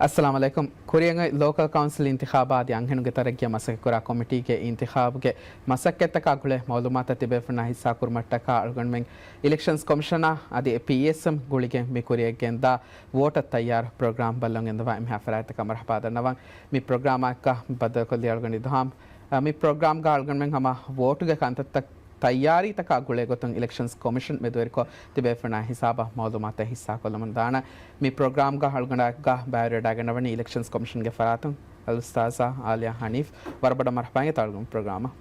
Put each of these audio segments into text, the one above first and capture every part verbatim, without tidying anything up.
އައްސަލާމު ޢަލައިކުމް. ކުރިއަށް އޮތް ލޯކަލް ކައުންސިލް އިންތިޚާބާ އަދި އަންހެނުންގެ ތަރައްގީއަށް މަސައްކަތްކުރާ ކޮމިޓީގެ އިންތިޚާބުގެ މަސައްކަތްތަކާ ގުޅޭ މައުލޫމާތަށް ތިބޭފުޅުންނާ ހިއްސާ ކުރުމަށްޓަކާ އަޅުގަނޑުމެން އިލެކްޝަންސް ކޮމިޝަނާ އަދި ޕީއެސްއެމް ގުޅިގެން މި ކުރިއަށް ގެންދާ ވޯޓަށް ތައްޔާރު ޕްރޮގްރާމް ބައްލަވަން ގެންދަވާ އެންމެހާ ފަރާތްތަކަށް މަރުޙަބާ ދަންނަވަން. މި ޕްރޮގްރާމާއެކު ބައްދަލުކޮށްލީ އަޅުގަނޑު އިދުހާމް. އަ، މި ޕްރޮގްރާމްގަ އަޅުގަނޑުމެން ހަމަ ވޯޓުގެ ކަންތައްތައް ތައްޔާރީތަކާ ގުޅޭ ގޮތުން އިލެކްޝަންސް ކޮމިޝަން މެދުވެރިކޮށް ތިބޭފުޅުންނާ ހިސާބަށް މައުލޫމާތު ހިއްސާކޮށްލަމުން ދާނެ. މި ޕްރޮގްރާމްގަ އަޅުގަނޑާއެކު ބައިވެރިވެވަޑައިގަންނަވަނީ އިލެކްޝަންސް ކޮމިޝަންގެ ފަރާތުން އަލްއުސްތާޛާ އާލިޔާ ހަނީފް. ވަރަށް ބޮޑަށް މަރުޙަބާ އިނގޭތޯ އަޅުގަނޑު ޕްރޮގްރާމަށް.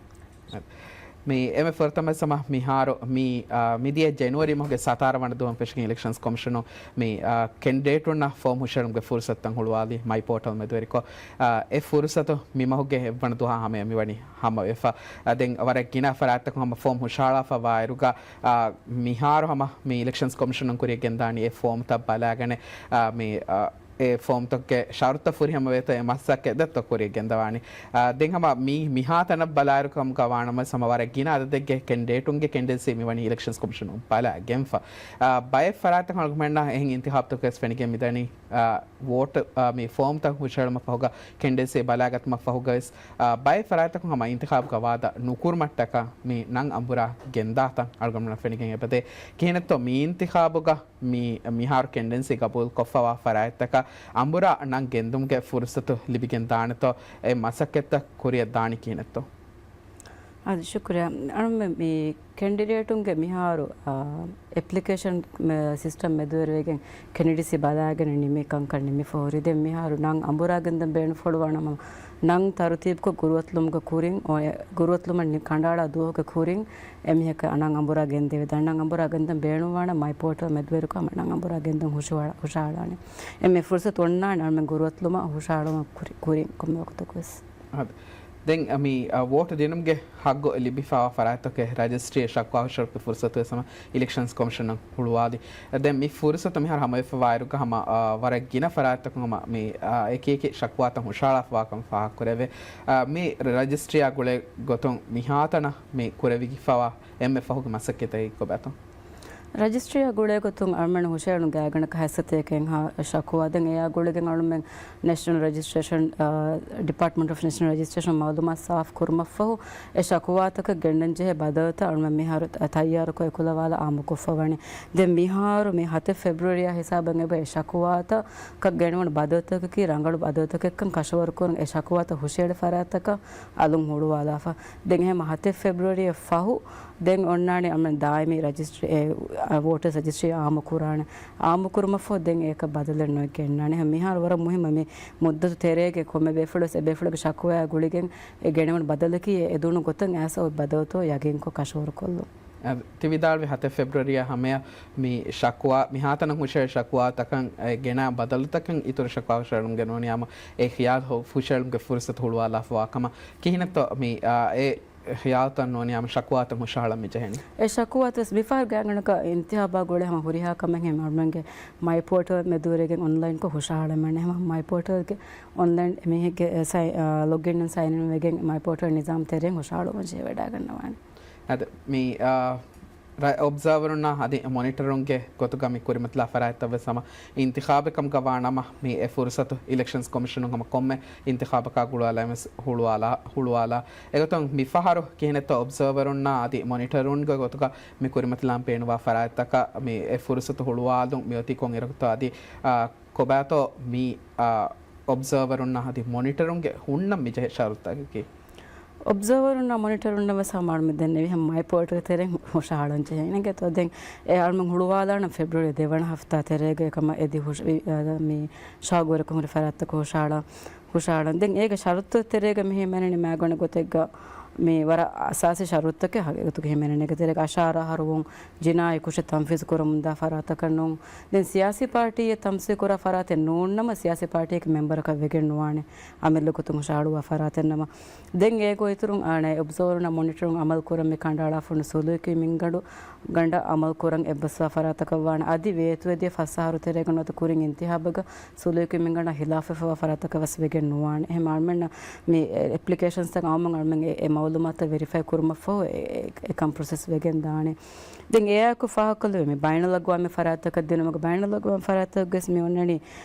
މި އެންމެ ފުރަތަމަ ހަމަ މިހާރު މި، އާ، މިދިޔަ ޖެނުއަރީ މަހުގެ ސަތާރަ ވަނަ ދުވަހުން ފެށިގެން އިލެކްޝަންސް ކޮމިޝަނުން މި، އާ، ކެންޑިޑޭޓުންނަށް ފޯމް ހުށަހެޅުމުގެ ފުރުސަތުތައް ހުޅުވާލީ މައި ޕޯޓަލް މެދުވެރިކޮށް. އާ، އެ ފުރުސަތު މި މަހުގެ އެއްވަނަ ދުވަހާ ހަމަޔަށް މިވަނީ ހަމަވެފަ. އާ، ދެން ވަރަށް ގިނަ ފަރާތްތަކުން ހަމަ ފޯމް ހުށަހަޅާފަ ވާއިރުގަ، އާ، މިހާރު ހަމަ މި އިލެކްޝަންސް ކޮމިޝަނުން ކުރިއަށް ގެންދާނީ އެ ފޯމްތައް ބަލާގަނެ، އާ، މި، އާ، އެ ފޯމްތަކުގެ ޝަރުތައް ފުރިހަމަވޭތޯ އެ މަސައްކަތްތައް ކުރިއަށް ގެންދަވާނީ. އާ، ދެން ހަމަ މި، މިހާތަނަށް ބަލާއިރު ކަމުގަ ވާނަމަވެސް ހަމަ ވަރަށް ގިނަ އަދަދެއްގެ ކެންޑިޑޭޓުންގެ ކެންޑިޑެންސީ މިވަނީ އިލެކްޝަންސް ކޮމިޝަނުން ބަލާގެންފަ. އާ، ބައެއް ފަރާތްތަކުން އަޅުގަނޑުމެންނަށް އެހެން އިންތިޚާބުތަކުވެސް ފެނިގެން މިދަނީ، އާ، ވޯޓް، އާ، މި ފޯމްތައް ހުށަހެޅުމަށްފަހުގަ ކެންޑިޑެންސީ ބަލާގަތުމަށްފަހުގަވެސް، އާ، ބައެއް ފަރާތްތަކުން ހަމަ އިންތިޚާބުގަ ވާދަ ނުކުރުމަށްޓަކާ މި ނަން އަނބުރާ ގެންދާތަން އަޅުގަނޑުމެންނަށް ފެނިގެން އެބަދޭ. ކިހިނެއްތޯ މި އިންތިޚާބުގަ މި، މިހާރު ކެންޑިޑެންސީ ގަބޫލު ކޮށްފަވާ ފަރާތްތަކަށް އަނބުރާ ނަން ގެންދުމުގެ ފުރުސަތު ލިބިގެން ދާނެތޯ، އެ މަސައްކަތްތައް ކުރިއަށް ދާނީ ކިހިނެއްތޯ؟ އަދި ޝުކުރިއްޔާ. އަޅުމެ މި ކެންޑިޑޭޓުންގެ މިހާރު، އާ، އެޕްލިކޭޝަން މެ-، ސިސްޓަމް މެދުވެރިވެގެން ކެނޑިޑެންސީ ބަލާގެން ނިމި ކަންކަން ނިމިފަ ހުރި. ދެން މިހާރު ނަން އަނބުރާ ގެންދަން ބޭނުންފުޅުވާނަމަ ނަން ތަރުތީބުކޮށް ގުރުއަތުލުމުގެ ކުރިން، އޮ-، ގުރުއަތުލުމަށް ނި-، ކަނޑައަޅާ ދުވަހުގެ ކުރިން އެމީހަކަށް ނަން އަނބުރާ ގެންދެވިދާނެ. ނަން އަނބުރާ ގެންދަން ބޭނުންވާނަ މައި ޕޯޓަލް މެދުވެރިކޮށް ހަމަ ނަން އަނބުރާ ގެންދަން ހުށަހަޅ-، ހުށަހަޅާނެ. އެންމެ ފުރުސަތު އޮންނާނެ އަޅުމެން ގުރުއަތުލުމަށް ހުށަހަޅުމަށް ކުރި-، ކުރިން ކޮންމެ ވަގުތަކުވެސް. އަދި ދެން މި، އަ، ވޯޓު ދިނުމުގެ ހައްގު ލިބިފަވާ ފަރާތްތަކުގެ ރަޖިސްޓްރީ ޝަކުވާ ހުށަހެޅުމުގެ ފުރުސަތުވެސް ހަމަ އިލެކްޝަންސް ކޮމިޝަނަށް ހުޅުވާލި. ދެން މި ފުރުސަތު މިހާރު ހަމަވެފަވާއިރުގަ ހަމަ، އަ، ވަރަށް ގިނަ ފަރާތްތަކުން ހަމަ މި، އަ، އެކި އެކި ޝަކުވާތައް ހުށަހަޅާފަވާކަން ފާހަގަކުރެވޭ. އަ، މި ރަޖިސްޓްރީއާ ގުޅޭ ގޮތުން މިހާތަނަށް މި ކުރެވިފަވާ އެންމެ ފަހުގެ މަސައްކަތަކީ ކޮބާތޯ؟ ރަޖިސްޓްރީއާ ގުޅޭ ގޮތުން އަޅުމެން ހުށަހެޅުން ގާތްގަނޑަކަށް ހަތްސަތޭކައެއްހާ ޝަކުވާ. ދެން އެއާ ގުޅިގެން އަޅުމެން ނޭޝަނަލް ރަޖިސްޓްރޭޝަން، އާ، ޑިޕާޓްމަންޓް އޮފް ނޭޝަނަލް ރަޖިސްޓްރޭޝަން މައުލޫމާތު ސާފު ކުރުމަށްފަހު، އެ ޝަކުވާތަކަށް ގެންނަން ޖެހޭ ބަދަލުތައް އަޅުމެން މިހާރު ތަ-، ތައްޔާރުކޮށް އެކުލަވާލާ އާއްމުކޮށްފަވަނީ. ދެން މިހާރު މި ހަތެއް ފެބްރުއަރީއާ ހިސާބަށް އެބަ އެ ޝަކުވާތަކަށް ގެނެވުނު ބަދަލުތަކަކީ ރަނގަޅު ބަދަލުތަކެއްކަން ކަށަވަރުކުރަން އެ ޝަކުވާތައް ހުށަހެޅި ފަރާތްތަކަށް އަލުން ހުޅުވާލާފަ. ދެން އެހެން ހަތެއް ފެބްރުއަރީއަށް ފަހު ދެން އޮންނާނެ އަމެން ދާއިމީ ރަޖިސްޓްރީ، އެ، އަ، ވޯޓަރސް ރަޖިސްޓްރީ އާއްމު ކުރާނެ. އާއްމު ކުރުމަށްފަހު ދެން އޭކަށް ބަދަލެއް ނުވެ ގެންނާނެ. އެހެން މިހާރު ވަރަށް މުހިއްމަ މި މުއްދަތު ތެރޭގެ ކޮންމެ ބޭފުޅުވެސް އެ ބޭފުޅުގެ ޝަކުވާއާ ގުޅިގެން އެ ގެނެވުނު ބަދަލަކީ އެ އެދުނު ގޮތަށް އައިސް އޮތް ބަދަލުތޯ ޔަގީންކޮށް ކަށަވަރުކޮށްލުން. އަ، ތި ވިދާޅުވި ހަތެއް ފެބްރުއަރީއާ ހަމަޔަށް މި ޝަކުވާ، މިހާތަނަށް ހުށަހެޅި ޝަކުވާތަކަށް އެ ގެނާ ބަދަލުތަކަށް އިތުރު ޝަކުވާ ހުށަހެޅުމުގެ ނޫނީ ހަމަ އެ ޚިޔާލު ހުށަހެޅުމުގެ ފުރުސަތު ހުޅުވާލާފަވާ ކަމަށް. ކިހިނެއްތޯ މި، އާ، އެ ޚިޔާލުތައް ނޫނީ ހަމަ ޝަކުވާތައް ހުށަހަޅަން މި ޖެހެނީ؟ އެ ޝަކުވާތައް ވެސް މިފަހަރު ގާތްގަނޑަކަށް އިންތިޚާބާ ގުޅޭ ހަމަ ހުރިހާ ކަމެއް ހެމަ އަޅުމެންގެ މައި ޕޯޓަލް މެދުވެރިގެން އޮންލައިންކޮށް ހުށަހަޅަމެން. ހަމަ މައި ޕޯޓަލްގެ އޮންލައިން މީހެއްގެ، އެ، ސައި-، އާ، ލޮގްއިން ސައިން އިން ވެގެން މައި ޕޯޓަލް ނިޒާމް ތެރެއިން ހުށަހަޅުވަން ޖެހިވަޑައިގަންނަވާނެ. އަދި މި، އާ، ރަ-، އޮބްޒާވަރުންނާ އަދި މޮނިޓަރުންގެ ގޮތުގަ މި ކުރިމަތިލާ ފަރާތްތައް ވެސް ހަމަ އިންތިޚާބެއް ކަމުގަ ވާނަމަ، މި އެ ފުރުސަތު އިލެކްޝަންސް ކޮމިޝަނުން ހަމަ ކޮންމެ އިންތިޚާބަކާ ގުޅުވާލާ ވެސް ހުޅުވާލާ، ހުޅުވާލާ. އެގޮތުން މިފަހަރު ކިހިނެއްތޯ އޮބްޒާވަރުންނާ އަދި މޮނިޓަރުންގެ ގޮތުގަ މި ކުރިމަތިލާން ބޭނުންވާ ފަރާތްތަކަށް މި އެ ފުރުސަތު ހުޅުވާލުން މިއޮތީ ކޮން އިރަކުތޯ އަދި، އާ، ކޮބާތޯ މި، އާ، އޮބްޒާވަރުންނާ އަދި މޮނިޓަރުންގެ ހުންނަން މިޖެހޭ ޝަރުތުތަކަކީ؟ އޮބްޒާވަރުންނާ މޮނިޓަރުންނަށް ވެސް ހަމަ އަޅުމެން ދެންނެވި ހަމަ މައި ޕޯޓަލް ތެރެއިން ހުށަހަޅަން ޖެހޭ. އިނގޭތޯ ދެން އެ އަޅުމެން ހުޅުވާލާނަން ފެބްރުއަރީ ދެވަނަ ހަފްތާ ތެރޭގަ އެކަމަށް އެދި ހުށ-، ވި-، އާ، މި ޝައުގުވެރިކޮށް ހުރި ފަރާތްތަކަށް ހުށަހަޅަން، ހުށަހަޅަން. ދެން އޭގެ ޝަރުތު ތެރޭގަ މި ހިމެނެނީ މާގަނޑު ގޮތެއްގަ މި ވަރަށް އަސާސީ ޝަރުތުތަކެއް ހަގީގަތުގަ ހިމެނެނީ. އޭގެ ތެރޭގަ އަށާރަ އަހަރުވުން، ޖިނާއީ ކުށެއް ތަންފީޒު ކުރަމުންދާ ފަރާތަކަށް ނޫން. ދެން ސިޔާސީ ޕާޓީއެއް ތަމްސީލް ކުރާ ފަރާތެއް ނޫންނަމަ، ސިޔާސީ ޕާޓީއެއްގެ މެމްބަރަކަށް ވެގެން ނުވާނެ އަމިއްލަ ގޮތުން ހުށަހަޅުވާ ފަރާތެއް ނަމަ. ދެން އޭގެ އިތުރުން އާނަ އޮބްޒާވަރުންނާ މޮނިޓަރުން އަމަލު ކުރަން މި ކަނޑައަޅާފަ ހުންނަ ސުލޫކީ މިންގަނޑު ގަނޑަށް އަމަލު ކުރަން އެއްބަސްވާ ފަރާތަކަށް ވާނެ. އަދި ވޭތުވެދިޔަ ފަސް އަހަރު ތެރޭގަ ނުވަތަ ކުރިން އިންތިހާބުގަ ސުލޫކީ މިންގަނޑާ ހިލާފުވެފަވާ ފަރާތަކަށް ވެސް ވެގެން ނުވާނެ. އެހެން އަޅުމެންނަށް މި އެޕްލިކޭޝަންސްތައް އައުމުން އަޅުމެން އެ، އެ މައުލޫމާތު ވެރިފައި ކުރުމަށްފަހު އެ-، އެ-، އެކަން ޕްރޮސެސް ވެގެން ދާނެ. ދެން އެއާއެކު ފާހަގަކޮށްލެވޭ މި ބައިނަލްއަގްވާމީ ފަރާތަކަށް ދިނުމުގެ ބައިނަލްއަގްވާމީ ފަރާތަކުގެސް މި އޮންނަނީ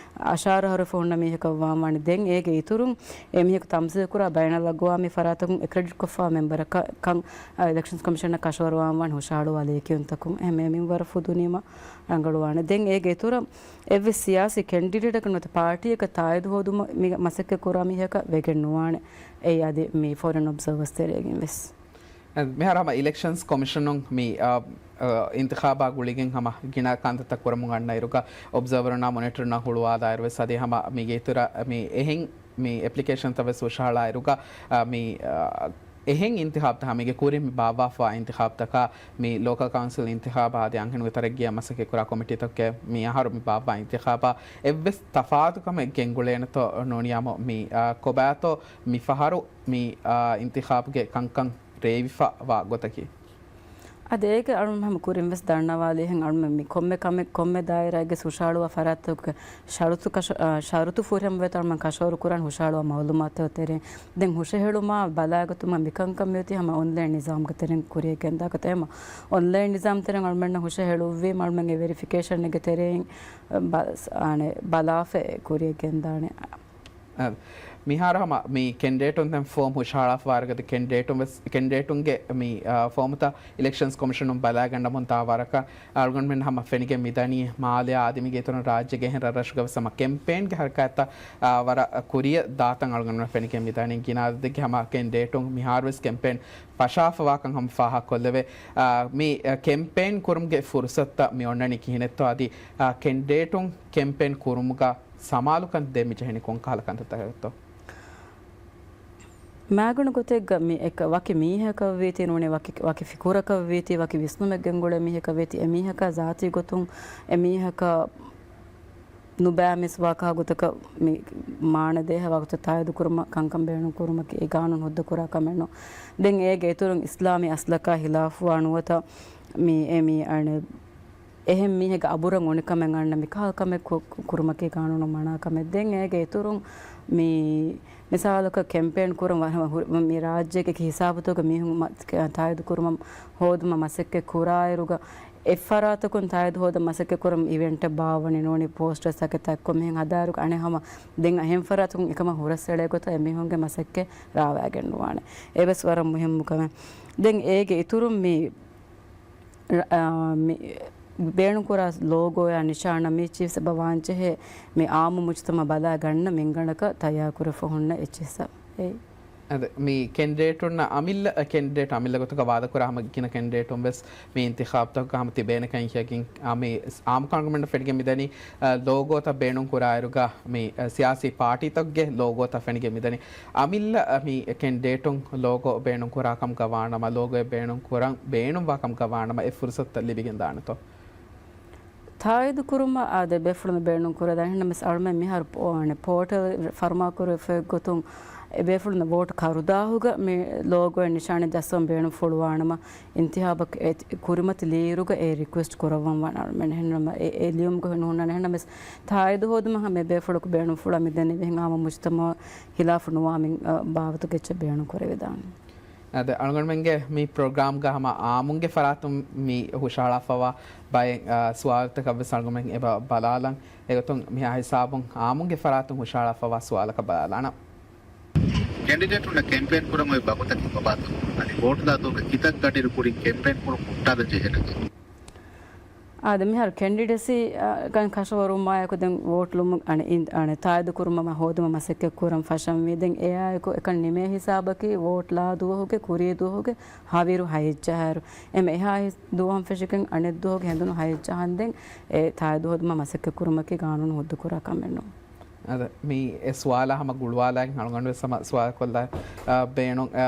އަށާރަ އަހަރު ފަހުންނަ މީހަކަށް ވާން ވާނެ. ދެން އޭގެ އިތުރުން އެ މީހަކު ތަމްސީލް ކުރާ ބައިނަލްއަގްވާމީ ފަރާތަކުން އެކްރެޑިޓްކޮށްފާ މެމްބަރަކަށް ކަން އިލެކްޝަންސް ކޮމިޝަނަށް ކަށަވަރުވާން ވާން ހުށަހަޅުވާ ލިޔެކިޔުންތަކުން އެހެން މިންވަރަށް ފުދުނީމަ ރަނގަޅުވާނެ. ދެން އޭގެ އިތުރަށް އެއްވެސް ސިޔާސީ ކެންޑިޑޭޓަކަށް ނުވަތަ ޕާޓީއަކަށް ތާއީދު ހޯދުމަށް މި މަސައްކަތް ކުރާ މީހަކަށް ވެގެން ނުވާނެ. އެއީ އަދި މި ފޮރިން އޮބްޒަވަރސް ތެރެއިން ވެސް. މިހާރު ހަމަ އިލެކްޝަންސް ކޮމިޝަނުން މި، އާ، އާ، އިންތިޚާބާ ގުޅިގެން ހަމަ ގިނަ ކަންތައްތައް ކުރަމުން އަންނައިރުގަ އޮބްޒަވަރުންނާ މޮނިޓަރުންނާ ހުޅުވާލާއިރު ވެސް އަދި ހަމަ މީގެ އިތުރަށް މި އެހެން މި އެޕްލިކޭޝަންތައް ވެސް ހުށަހަޅާއިރުގަ، އާ، މި، އާ، އެހެން އިންތިޚާބްތައް ހަމަ މީގެ ކުރިން މި ބާއްވާފަވާ އިންތިޚާބްތަކާ މި ލޯކަލް ކައުންސިލް އިންތިޚާބާ އަދި އަންހެނުންގެ ތަރައްގީއާ މަސައްކަތް ކުރާ ކޮމިޓީތަކުގެ މި އަހަރު މި ބާއްވާ އިންތިޚާބާ އެއްވެސް ތަފާތުކަމެއް ގެންގުޅޭނެތޯ ނޫނިއްޔާމު މި، އާ، ކޮބާތޯ މި ފަހަރު މި، އާ، އިންތިޚާބްގެ ކަންކަން ރޭވިފަ ވާ ގޮތަކީ. އަދި އޭގެ އަޅުން ހަމަ ކުރިން ވެސް ދަންނަވާލީހެން އަޅުމެން މި ކޮންމެ ކަމެއް ކޮންމެ ދާއިރާއެއްގެ ހުށަހަޅުވާ ފަރާތްތަކުގެ ޝަރުތު ކަށަ-، އާ، ޝަރުތު ފުރިހަމަވޭތޯ އަޅުމެން ކަށަވަރު ކުރާން ހުށަހަޅުވާ މައުލޫމާތު ތެރެއިން. ދެން ހުށަހެޅުމާ ބަލާގަތުމަށް މިކަންކަން މިއޮތީ ހަމަ އޮންލައިން ނިޒާމުގެ ތެރެއިން ކުރިއަށް ގެންދާ ގޮތަށް. އެހެމަ އޮންލައިން ނިޒާމް ތެރެއިން އަޅުމެންނަށް ހުށަހެޅުއްވީމަ އަޅުމެން އެ ވެރިފިކޭޝަންގެ ތެރެއިން ބަ-، އާނެ، ބަލާފަ ކުރިއަށް ގެންދާނެ. އަ، މިހާރު ހަމަ މި ކެންޑިޑޭޓުން ދެން ފޯމް ހުށަހަޅާފަވާއިރުގަ ކެންޑިޑޭޓުން ވެސް، ކެންޑިޑޭޓުންގެ މި، އާ، ފޯމުތައް އިލެކްޝަންސް ކޮމިޝަނުން ބަލާގަންނަމުން ދާ ވަރަކަށް އަޅުގަނޑުމެން ހަމަ ފެނިގެން މިދަނީ މާލެއާ އަދި މީގެ އިތުރުން ރާއްޖޭގެ އެހެން ރަށްރަށުގަ ވެސް ހަމަ ކެމްޕޭންގެ ހަރަކާތްތައް، އާ، ވަރަށް ކުރިއަށް ދާތަން އަޅުގަނޑުމެން ފެނިގެން މިދަނީ. ގިނަ އަދަދެއްގެ ހަމަ ކެންޑިޑޭޓުން މިހާރު ވެސް ކެމްޕޭން ފަށާފަވާކަން ހަމަ ފާހަގަކޮށްލެވޭ. އާ، މި، އަ، ކެމްޕޭން ކުރުމުގެ ފުރުސަތުތައް މި އޮންނަނީ ކިހިނެއްތޯ އަދި، އާ، ކެންޑިޑޭޓުން ކެމްޕޭން ކުރުމުގަ ސަމާލުކަން ދޭން މި ޖެހެނީ ކޮންކަހަލަ ކަންތައްތަކެއްތޯ؟ މާގަނޑު ގޮތެއްގަ މި އެކަ-، ވަކި މީހަކަށް ވީތީ ނޫނީ ވަކި، ވަކި ފިކުރަކަށް ވީތީ ވަކި ވިސްނުމެއް ގެންގުޅޭ މީހަކަށް ވީތީ އެ މީހަކާ ޒާތީ ގޮތުން އެ މީހަކަށް ނުބައި މިސް ވާކަހަ ގޮތަކަށް މި މާނަ ދޭހަ ވަގުތަށް ތާއީދު ކުރުމަށް ކަންކަން ބޭނުން ކުރުމަކީ އެ ގާނޫނު ހުއްދަ ކުރާ ކަމެއް ނޫން. ދެން އޭގެ އިތުރުން އިސްލާމީ އަސްލަކާ ހިލާފުވާ ނުވަތަ މި އެ މި އަނެއް އެހެން މީހެއްގެ އަބުރަށް އުނިކަމެއް އަންނަ މިކަހަލަ ކަމެއް ކު-، ކު-، ކުރުމަކީ ގާނޫނު މަނާ ކަމެއް. ދެން އޭގެ އިތުރުން މި މިސާލަކަށް ކެމްޕޭން ކުރަން ވަ-، ހު-، މި ރާއްޖޭގެ ހިސާބުތަކުގެ މީހުން މަ-، ތާއީދު ކުރުމަށް ހޯދުމަށް މަސައްކަތް ކުރާއިރުގަ އެއްފަރާތަކުން ތާއީދު ހޯދަން މަސައްކަތް ކުރަން އިވެންޓެއް ބާއްވަނީ ނޫނީ ޕޯސްޓަރސް ތަކެއް ތައްކޮށް މިހެން ހަދާއިރުގަ އަނެއް ހަމަ ދެން އެހެން ފަރާތަކުން އެކަމަށް ހުރަސްއެޅޭ ގޮތަށް އެމީހުންގެ މަސައްކަތް ރާވައިގެން ނުވާނެ. އެވެސް ވަރަށް މުހިއްމު ކަމެއް. ދެން އޭގެ އިތުރުން މި ރ-، އާ، މި ބޭނުންކުރާ ލޯގޯއާ ނިޝާނާ މި ޗީފްސް އެބަ ވާންޖެހޭ މި އާއްމު މުޖުތަމަޢަށް ބަލާ ގަންނަ މިންގަނޑަކަށް ތައްޔާރުކުރެފަ ހުންނަ އެޗްއެސްއަށް. އެ. އަދި މި ކެންޑިޑޭޓުންނަށް އަމިއްލަ، ކެންޑިޑޭޓް އަމިއްލަ ގޮތަކަށް ވާދަކުރާ ހަމަ ގިނަ ކެންޑިޑޭޓުން ވެސް މި އިންތިޚާބްތަކުގަ ހަމަ ތިބޭނެކަން އެހީގެން، އާ، މި އާއްމު ކަންކަމުގެ މެންބަރުންނަށް ފެނިގެން މިދަނީ، އާ، ލޯގޯތައް ބޭނުން ކުރާއިރުގަ މި، އަ، ސިޔާސީ ޕާޓީތަކުގެ ލޯގޯތައް ފެނިގެން މިދަނީ. އަމިއްލަ، އަ، މި ކެންޑިޑޭޓުން ލޯގޯ ބޭނުން ކުރާ ކަމުގަ ވާނަމަ، ލޯގޯއެއް ބޭނުން ކުރަން ބޭނުންވާ ކަމުގަ ވާނަމަ، އެ ފުރުސަތުތައް ލިބިގެން ދާނެތޯ؟ ތާއީދު ކުރުމަށް އާދެ، ބޭފުޅުން ބޭނުން ކުރެވޭ ދާނެ. އެހެންނަމަވެސް އަޅުމެން މިހާރު ޕޯ-، އަނެ، ޕޯޓަލް ފަރުމާކުރެވިފައި ގޮތުން އެ ބޭފުޅުން ވޯޓް ކަރުދާހުގަ މި ލޯގޯއެއް ނިޝާނެއް ޖައްސަވަން ބޭނުންފުޅުވާނަމަ، އިންތިހާބަށް އެ ކުރިމަތި ލިޔިއިރުގަ އެ ރިކުއެސްޓް ކުރައްވަން ވާނެ އަޅުމެން. އެހެންނަމަ އެ، އެ ލިޔުމުގަ ނޫންނާނެ. އެހެންނަމަވެސް ތާއީދު ހޯދުމަށް ހަމަ އެ ބޭފުޅަކު ބޭނުންފުޅާ މިދެންނެވިހެން އާއްމު މުޖުތަމަޢު ހިލާފު ނުވާ މި، އަ، ބާވަތުގެ އެއްޗެއް ބޭނުން ކުރެވިދާނެ. އަދި އަޅުގަނޑުމެންގެ މި ޕްރޮގްރާމްގަ ހަމަ އާއްމުންގެ ފަރާތުން މި ހުށަހަޅާފަވާ ބައެއް، އަ، ސުވާލުތަކަށް ވެސް އަޅުގަނޑުމެން އެބަ ބަލާލަން. އެގޮތުން މިހާ ހިސާބުން އާއްމުންގެ ފަރާތުން ހުށަހަޅާފަވާ ސުވާލަކަށް ބަލާލާނަން. ކެންޑިޑޭޓުންނަށް ކެމްޕޭން ކުރަން އޮތް ވަގުތަކީ ކޮބާތޯ؟ އަދި ވޯޓުލާ ދުވަހުގެ ކިތައް ގަޑިއިރު ކުރިން ކެމްޕޭން ކުރުން ހުއްޓާލަން ޖެހޭނެތޯ؟ އާދެ، މިހާރު ކެންޑިޑެސީ، އަ، ގަން ކަށަވަރުވުމާއެކު ދެން ވޯޓުލުމުން އަނެއް އިން-، އަނެއް ތާއީދު ކުރުމަށް ހޯދުމަށް މަސައްކަތް ކުރަން ފަށަންވީ. ދެން އެއާއެކު އެކަން ނިމޭ ހިސާބަކީ ވޯޓުލާ ދުވަހުގެ ކުރީ ދުވަހުގެ ހަވީރު ހައެއްޖަހާއިރު. އެމަ އެހާ ހި-، ދުވަހުން ފެށިގެން އަނެއް ދުވަހުގެ ހެނދުނު ހައެއްޖަހަން ދެން އެ ތާއީދު ހޯދުމަށް މަސައްކަތް ކުރުމަކީ ގާނޫނު ހުއްދަ ކުރާ ކަމެއް ނޫން. އަދަ، މި އެ ސުވާލާ ހަމަ ގުޅުވާލައިގެން އަޅުގަނޑު ވެސް ހަމަ ސުވާލު ކޮށްލާ، އާ، ބޭނުން، އާ،